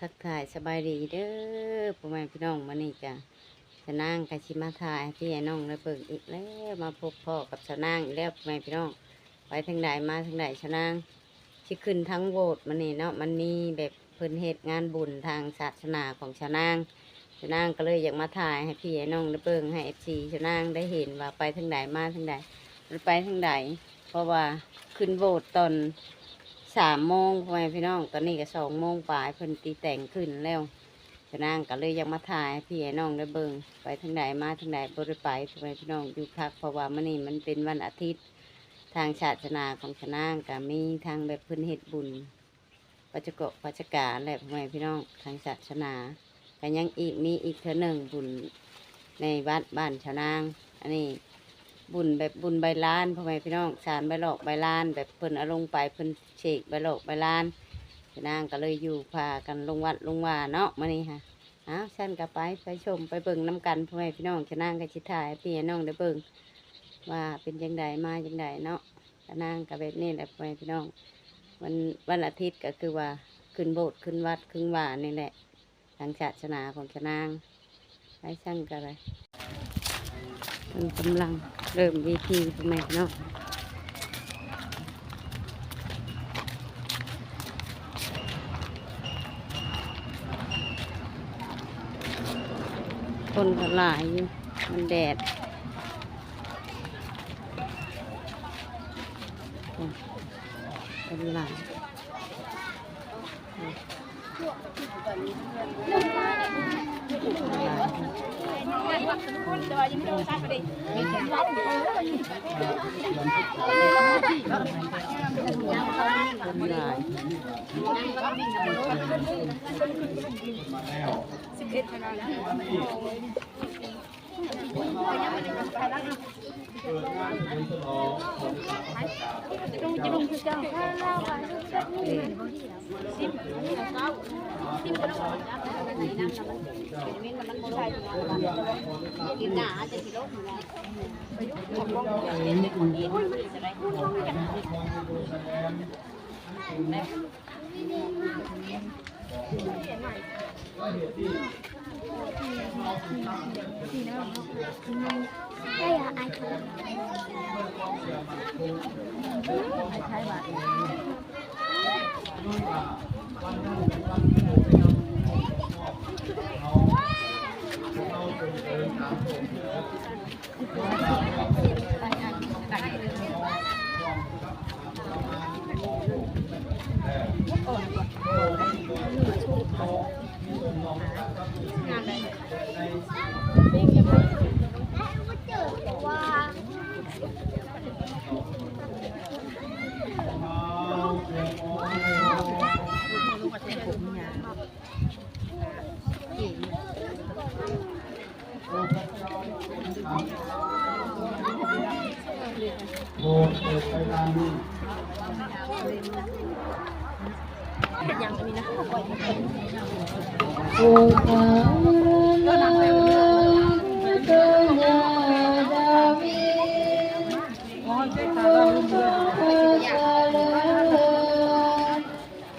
ທັກທາຍສະບາຍດີເດີພໍ່ແມ່ພີ່ນ້ອງ, ມື້ນີ້ກະສານາງກະຊິມາຖ່າຍໃຫ້ພີ່ໃຫ້ນ້ອງໄດ້ເບິ່ງອີກແລ້ວ, ມາພົບພໍ້ກັບສານາງອີກແລ້ວພໍ່ແມ່ພີ່ນ້ອງ. ໄປທາງໃດມາທາງໃດສານາງຊິຂຶ້ນທາງໂບດມື້ນີ້ເນາະ, ມັນມີແບບ ເພິ່ນເຮັດງານບຸນທາງສາສະໜາຂອງຊາວນາງ, ຊາວນາງກໍເລີຍຢາກມາຖ່າຍໃຫ້ພີ່ໃຫ້ນ້ອງໄດ້ເບິ່ງ, ໃຫ້ເອັຟຊີຊາວນາງໄດ້ເຫັນວ່າໄປທາງໃດມາທາງໃດ ມັນໄປທາງໃດ, ເພາະວ່າຂຶ້ນໂບດຕອນສາມໂມງ ພໍ່ແມ່ພີ່ນ້ອງ, ຕອນນີ້ກໍສອງໂມງປາຍ, ເພິ່ນຕີແຕ່ງຂຶ້ນແລ້ວ. ຊາວນາງກໍເລີຍຢາກມາຖ່າຍໃຫ້ພີ່ໃຫ້ນ້ອງໄດ້ເບິ່ງ, ໄປທາງໃດມາທາງໃດ ບໍ່ໄດ້ໄປ ພໍ່ແມ່ພີ່ນ້ອງ, ຢູ່ພັກ, ເພາະວ່າມື້ນີ້ມັນເປັນວັນອາທິດ. ທາງສາສະໜາຂອງຊາວນາງກໍມີທັງແບບເພິ່ນເຮັດບຸນ ປາຈະເກາະປາຈະການແຫຼະ ພໍ່ແມ່ພີ່ນ້ອງ, ທາງສາສະໜາກໍຍັງອີກ ມີອີກເທື່ອໜຶ່ງບຸນໃນວັດບ້ານຊາວນາງ. ອັນນີ້ບຸນແບບບຸນໃບລານ ພໍ່ແມ່ພີ່ນ້ອງ, ສານໃບຫຼອກໃບລານ ແບບເພິ່ນເອົາລົງໄປ ເພິ່ນເສກໃບຫຼອກໃບລານ. ຊາວນາງກໍເລີຍຢູ່ພາກັນລົງວັດລົງວາເນາະ ມື້ນີ້ຫະ. ອ້າວ ຊັ້ນກໍໄປ ໄປຊົມໄປເບິ່ງນຳກັນ ພໍ່ແມ່ພີ່ນ້ອງ, ຊາວນາງກໍຊິຖ່າຍໃຫ້ພີ່ໃຫ້ນ້ອງໄດ້ເບິ່ງວ່າເປັນຈັ່ງໃດມາຈັ່ງໃດເນາະ. ຊາວນາງກໍແບບນີ້ແຫຼະ ພໍ່ແມ່ພີ່ນ້ອງ, ວັນ ວັນອາທິດກໍຄືວ່າຂຶ້ນໂບດ ຂຶ້ນວັດ ຂຶ້ນວານີ້ແຫຼະ ທາງສາສະໜາຂອງຊາວນາງ. ໄປຊັ້ນກໍໄປ ເພິ່ນກຳລັງເລີ່ມພິທີ ພໍ່ແມ່ພີ່ນ້ອງ. ຄົນກໍຫຼາຍຢູ່ ມັນແດດ ຄົນຫຼາຍ.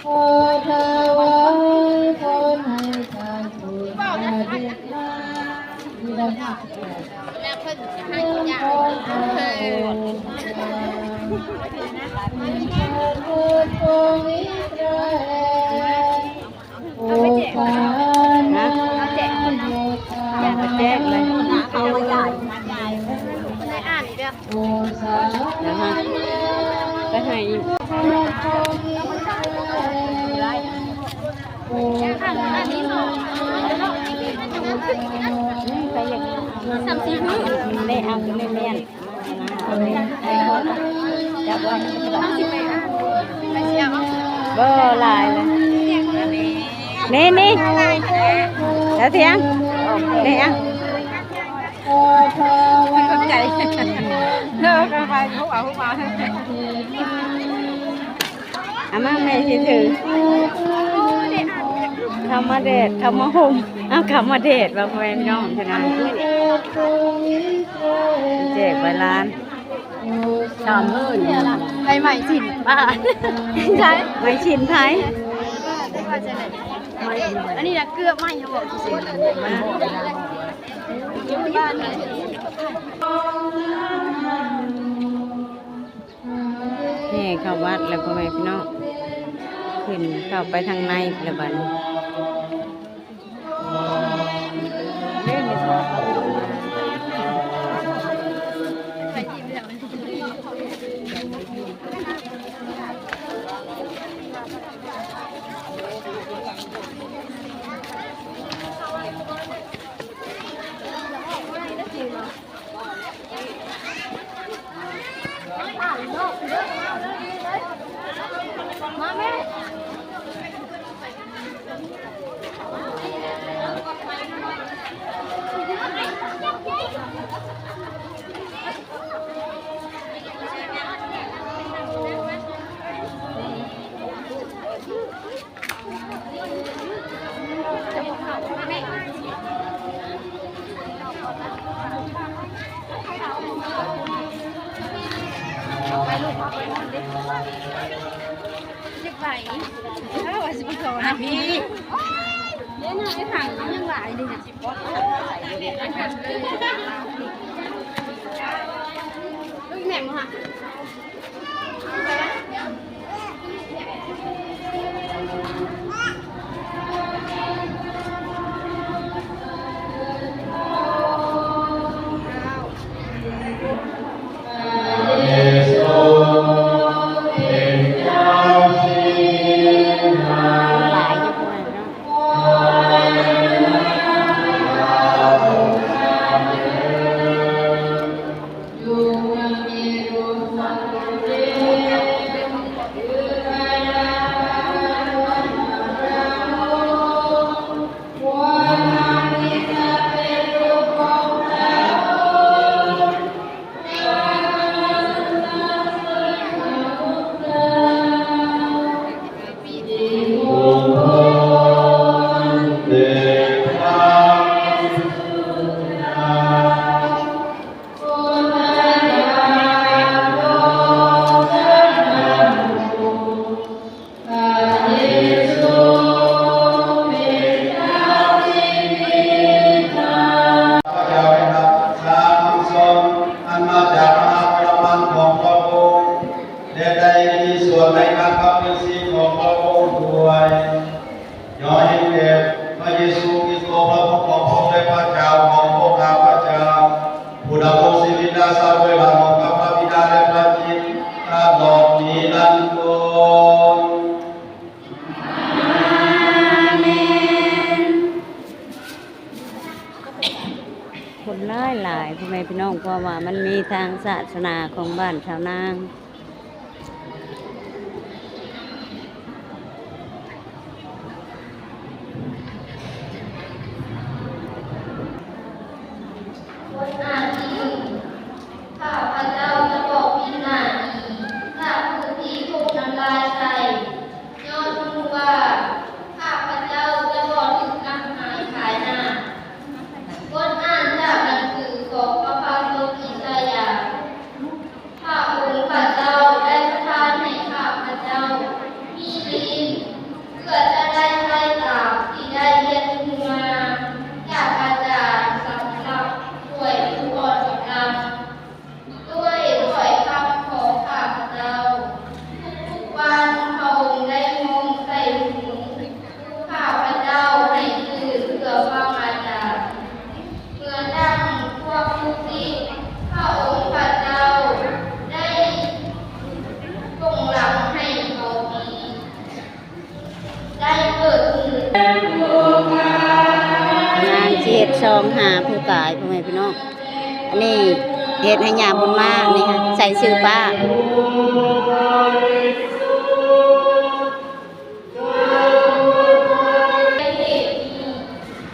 ຂໍຖວາຍພອນໃຫ້ທ່ານຜູ້ປະດິດມາ ໂອສານາ ແຈກເລີຍ ເອົາໄວ້ຈ່າຍ ເອົາໄວ້ຈ່າຍ ໄດ້ອ່ານອີກແລ້ວ ໂອສານາ ໄປໃຫ້ອີກ ອ່ານ ອ່ານນີ້ເນາະ ໄປຢາກ ສາມສີ່ມື້ ໄດ້ເອົາ ໄດ້ແມ່ນ. ບໍ່ຫຼາຍເລີຍ ນີ້ ນີ້ ດາວທຽງ ນີ້ ອ່ະ ຂອບໃຈ ເດີ ໄປ ໄປ ຮູ້ເອົາ ຮູ້ເອົາ ເອົາມາ ແມ່ຊິຖື ເຂົ້າມາແດດ ເຂົ້າມາຫົ່ມ ເອົາ ເຂົ້າມາແດດ ວ່າພໍ່ແມ່ພີ່ນ້ອງ ເທົ່ານັ້ນ ແຈກໃບລານ ສາມໝື່ນ ໄປໄມ້ສິນປ້າ ໃຊ່ ໄມ້ສິນໃຜ ໄມ້ ອັນນີ້ນະເກືອບໄໝ້ ເຂົາບອກຊື່ໆ. ແຫ່ເຂົ້າວັດແລ້ວ ພໍ່ແມ່ພີ່ນ້ອງ ຂຶ້ນເຂົ້າໄປທາງໃນແລ້ວບັດນີ້. ຂ້າພະເຈົ້າໄດ້ຮັບສາມຄຳສອນ ອັນມາຈາກມະຫາປະມານຂອງພະອົງ ແລະ ໄດ້ມີສ່ວນໃນການປະຕິບັດຂອງພະອົງດ້ວຍ. ຍ້ອນເຫັນແກ່ພະເຢຊູຄຣິສໂຕ ພະບຸດຂອງພະອົງ ແລະ ພະເຈົ້າຂອງພວກຂ້າພະເຈົ້າ ຜູ້ດຳລົງຊີວິດ ແລະ ສະເຫວີຍພະພາກກັບພະບິດາ ແລະ ພະຈິດ ຕະຫຼອດນິລັນດອນ. ອາເມນ. ຄົນຫຼາຍໆ ພໍ່ແມ່ພີ່ນ້ອງ ເພາະວ່າມັນມີທາງສາສະໜາຂອງບ້ານຊາວນາງ. ບົດອ່ານທີໜຶ່ງ ຂ້າພະເຈົ້າຈະບອກພິດໜ້າດີ ຖ້າຜູ້ທີ່ຖົມນ້ຳລາຍໃສ່ ຍ້ອນຮູ້ວ່າ ຂ້າພະເຈົ້າຈະບໍ່ຖືກນຳຫາຍຂາຍໜ້າ. ບົດອ່ານຈາກໜັງສືຂອງພະພາສົກອິສາຍາ. ພະອົງພະເຈົ້າໄດ້ປະທານໃຫ້ຂ້າພະເຈົ້າມີລີ້ນ ເພື່ອຈະໄດ້ໃຊ້ຕາມທີ່ໄດ້ຮຽນຮູ້ມາຈາກອາຈານ ສຳລັບຊ່ວຍຜູ້ອ່ອນກຳລັງ. ດ້ວຍຖ້ອຍຄຳຂອງຂ້າພະເຈົ້າ ທຸກໆວັນພະອົງໄດ້ຮ້ອງໃສ່ຫູ ຜູ້ຂ້າພະເຈົ້າໃຫ້ຕື່ນເພື່ອຟັງອາຈານ. ເມື່ອຕັ້ງພວກລູກສິດ ພະອົງພະເຈົ້າໄດ້ສົ່ງຫຼັງໃຫ້ເຂົາດີ ໄດ້ເປີດຫູ. ນາງຊິເຮັດຊອງຫາຜູ້ຕາຍ ພໍ່ແມ່ພີ່ນ້ອງ. ອັນນີ້ເຮັດໃຫ້ຍາບຸນມາ ອັນນີ້ໃສ່ຊື່ປ້າ.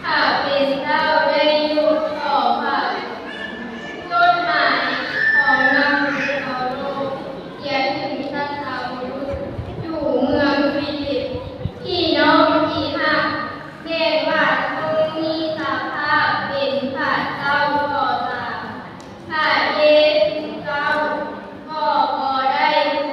ຂ້າພະເຈົ້າໄດ້ຍົກຂອງພະ ຈົດໝາຍຂອງນຳເອົາໂລກ ຂຽນເຖິງສັດທາບຸລຸດຢູ່ເມືອງຟີລິບ. ພີ່ນ້ອງທີ່ຮັກ, ແມ່ນວ່າເຮົາມີສະພາບເປັນພະເຈົ້າກໍຕາມ, ພະເຢຊູເຈົ້າກໍບໍ່ໄດ້ຮູ້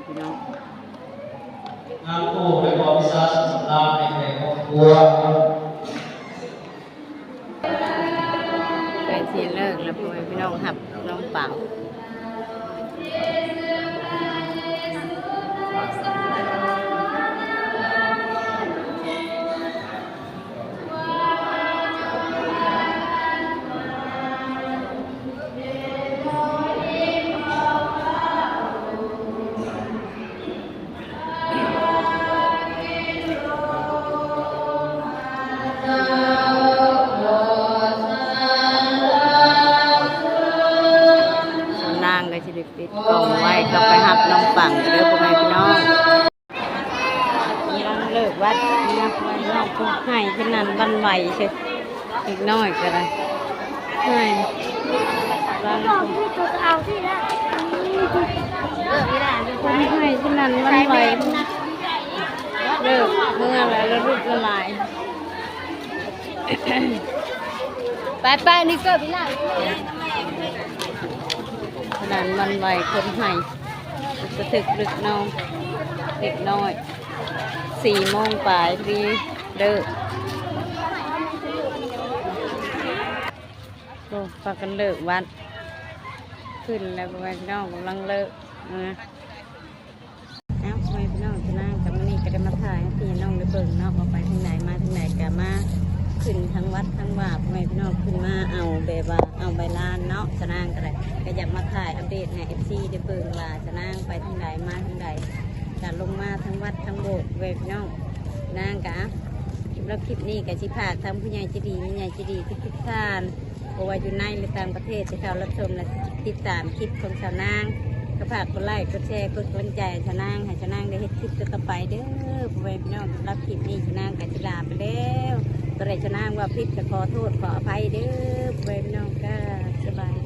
ພີ່ນ້ອງ ງານໂອ ແລະ ກໍວິຊາສຳລານໃຫ້ແກ່ຄອບຄົວ. ໃກ້ຊິເລີກແລ້ວ ພໍ່ແມ່ພີ່ນ້ອງຮັບນ້ອງປາງ. ນາງກໍຊິໄດ້ປິດກ້ອງໄວ້ ກໍໄປຮັບນ້ອງປັງເດີ ພໍ່ແມ່ພີ່ນ້ອງ. ກຳລັງເລີກວັດນະ ຮ້ອງໄຫ້ຂຶ້ນນັ້ນ ຫວັ່ນໄຫວເຊີ ເດັກນ້ອຍກໍໄດ້ ໃຫ້ ຮ້ອງໄຫ້ຂຶ້ນນັ້ນ ຫວັ່ນໄຫວ ເລີກເມືອແລ້ວ ລະລຸດລະລາຍ. ໄປໆ ນີ້ກໍພີ່ຫຼານ ນັ້ນ ຫວັ່ນໄຫວ ຄົນໄຫ້ ສະເທຶກລຶກນ້ອງ ເດັກນ້ອຍ ສີ່ໂມງປາຍພໍດີເລີກ. ໂອ້ ພາກັນເລີກວັດ ຂຶ້ນແລ້ວ ພໍ່ແມ່ພີ່ນ້ອງ ກຳລັງເລີກນະ. ເອົາ ພໍ່ແມ່ພີ່ນ້ອງ ຊະນາງກັບມື້ນີ້ກໍໄດ້ມາຖ່າຍໃຫ້ພີ່ນ້ອງໄດ້ເບິ່ງເນາະ ວ່າໄປທາງໃດມາທາງໃດ ກໍມາຂຶ້ນທັງວັດທັງວາ ພໍ່ແມ່ພີ່ນ້ອງ ຂຶ້ນມາເອົາແບບວ່າເອົາໃບລານເນາະ. ຊະນາງກໍໄດ້ ກໍຢາກມາຖ່າຍອັບເດດໃຫ້ເອັຟຊີໄດ້ເບິ່ງວ່າຊະນາງໄປທາງໃດມາທາງໃດ ກໍລົງມາທັງວັດທັງໂບດ ພໍ່ແມ່ພີ່ນ້ອງ. ຊະນາງກໍ ສຳລັບຄລິບນີ້ກໍຊິຝາກທັງຜູ້ໃຫຍ່ໃຈດີ ແມ່ໃຫຍ່ໃຈດີທຸກໆທ່ານ ບໍ່ວ່າຢູ່ໃນ ຫຼື ຕ່າງປະເທດ ທີ່ເຂົ້າຮັບຊົມ ແລະ ຕິດຕາມຄລິບຂອງສາວນາງ ກໍຝາກກົດໄລ ກົດແຊ ກົດກຳລັງໃຈໃຫ້ສາວນາງ ໃຫ້ສາວນາງໄດ້ເຮັດຄລິບຕໍ່ໆໄປເດີ ພໍ່ແມ່ພີ່ນ້ອງ. ສຳລັບຄລິບນີ້ ສາວນາງກໍຊິລາໄປແລ້ວ ຕົວໃດສາວນາງເວົ້າຜິດກໍຂໍໂທດຂໍອະໄພເດີ ພໍ່ແມ່ພີ່ນ້ອງ. ກໍສະບາຍ